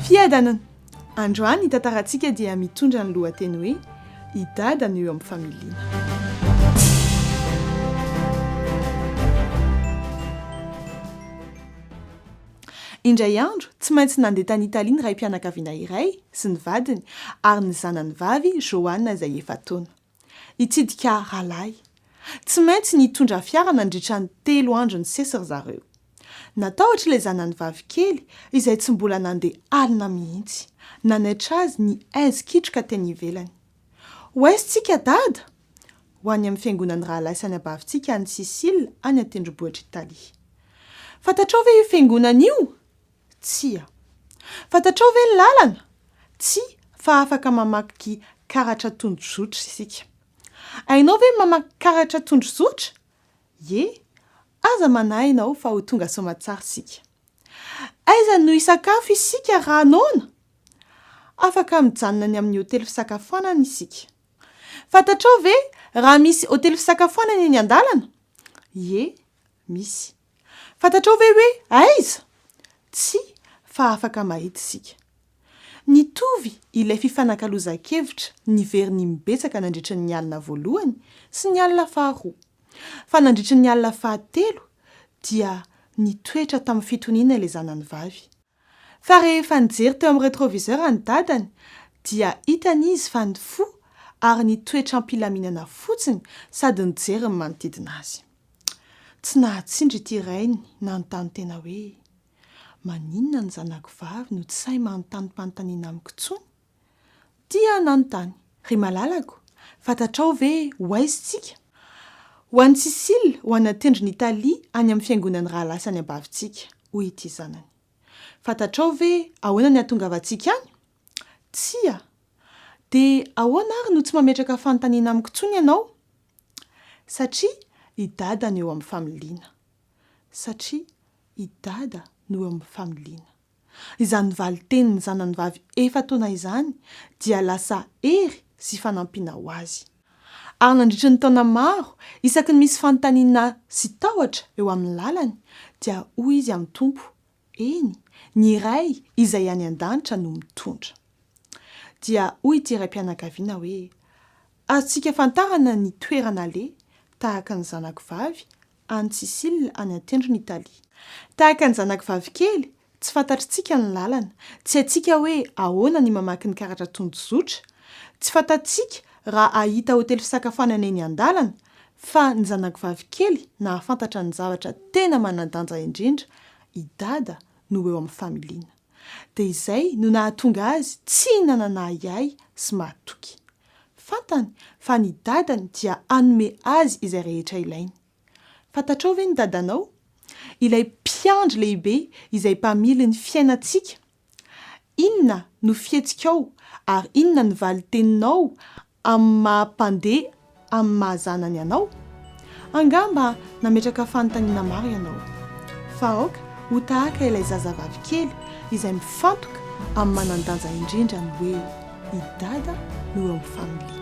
Fiadanana! Androany ny tantarantsika dia mitondra ny lohateny hoe I Dada no eo amin'ny familiana. Indray andro, tsy maintsy nandeha tany Italia ny raim-pianakaviana iray sy ny vadiny ary ny zanany vavy Joanna izay efa-taona. Hitsidika rahalahy. Tsy maintsy nitondra fiara nandritra ny telo andro nisesy ry zareo. Natahotra ilay zanany vavy kely izay tsy mbola nandeha alina mihitsy. Nanaitra azy ny haizin-kitroka teny ivelany. Ho aiza tsika Dada? Ho any amin'ny fiangonan'ny rahalahy sy anabavintsika any Sicile any an-tendrombohitr'Italia. Fantatrao ve io fiangonana io? Tsia. Fantatrao ve ny lalana? Tsia, fa afaka mamaky karatra tondrozotra isika. Hainao ve ny mamaky karatra tondrozotra? Ie. Aza manahy ianao fa ho tonga soamatsara isika. Aiza no hisakafo isika raha noana? Afaka mijanona any amin'ny hotely fisakafoanana isika. Fantatrao ve raha misy hotely fisakafoanana eny an-dalana? Ie, misy. Fantatrao ve hoe aiza? Tsia, fa afaka mahita isika. Nitovy ilay fifanakalozan-kevitra niverina imbetsaka nandritra ny alina voalohany sy ny alina faharoa. Fa nandritra ny alina fahatelo dia nitoetra tamin'ny fitoniana ilay zanany vavy. Fa rehefa nijery teo amin'ny retroviseur ny dadany dia hitany izy fa nifoha ary nitoetra am-pilaminana fotsiny sady nijery ny manodidina azy. Tsy nahatsindry ity rainy nanontany tena hoe, Maninona ny zanako vavy no tsy sahy manontany-panontaniana amiko intsony? Dia nanontany. Ry malalako, fantatrao ve ho aiza isika? Ho any Sicile, ho any an-tendron'i Italia, any amin'ny fiangonan'ny rahalahy sy anabavintsika, hoy ity zanany. Fantatrao ve ahoana ny hahatongavantsika any? Tsia. Dia ahoana ary no tsy mametraka fanontaniana amiko intsony ianao? Satria i Dada no eo amin'ny familiana. Satria i Dada no eo amin'ny familiana. Izany valin-tenin'ny zanany vavy efa-taona izany dia lasa hery sy fanampiana ho azy. Ary nandritry ny taona maro, isaky ny misy fanontaniana sy tahotra eo amin'ny lalany, dia hoy izy amin'ny Tompo, Eny, ny Ray izay any an-danitra no mitondra. Dia hoy ity raim-pianakaviana hoe, Azontsika fantarana ny toerana aleha, tahaka ny zanako vavy, any Sicile any an-tendrony Italia. Tahaka ny zanako vavikely, tsy fantatritsika ny lalana, tsy haintsika hoe ahoana ny mamaky ny karatra tondrozotra, tsy fantatsika raha hahita hotely fisakafoanana eny an-dalana, fa ny zanako vavikely nahafantatra ny zavatra tena manan-danja indrindra, i Dada no eo amin'ny familiana. Dia izay no nahatonga azy tsy nanana ahiahy sy mahatoky. Fantany fa ny dadany dia hanome azy izay rehetra ilainy. Fantatrao ve ny dadanao? Ilay mpiandry lehibe izay mpamily ny fiainantsika. Inona no fihetsikao ary inona ny valin-teninao amin'ny maha mpandeha amin'ny maha zanany anao? Angamba nametraka fanontaniana maro ianao. Fa aoka ho tahaka ilay zazavavy kely izay mifantoka amin'ny manan-danja indrindra ny hoe i Dada no eo amin'ny familiana.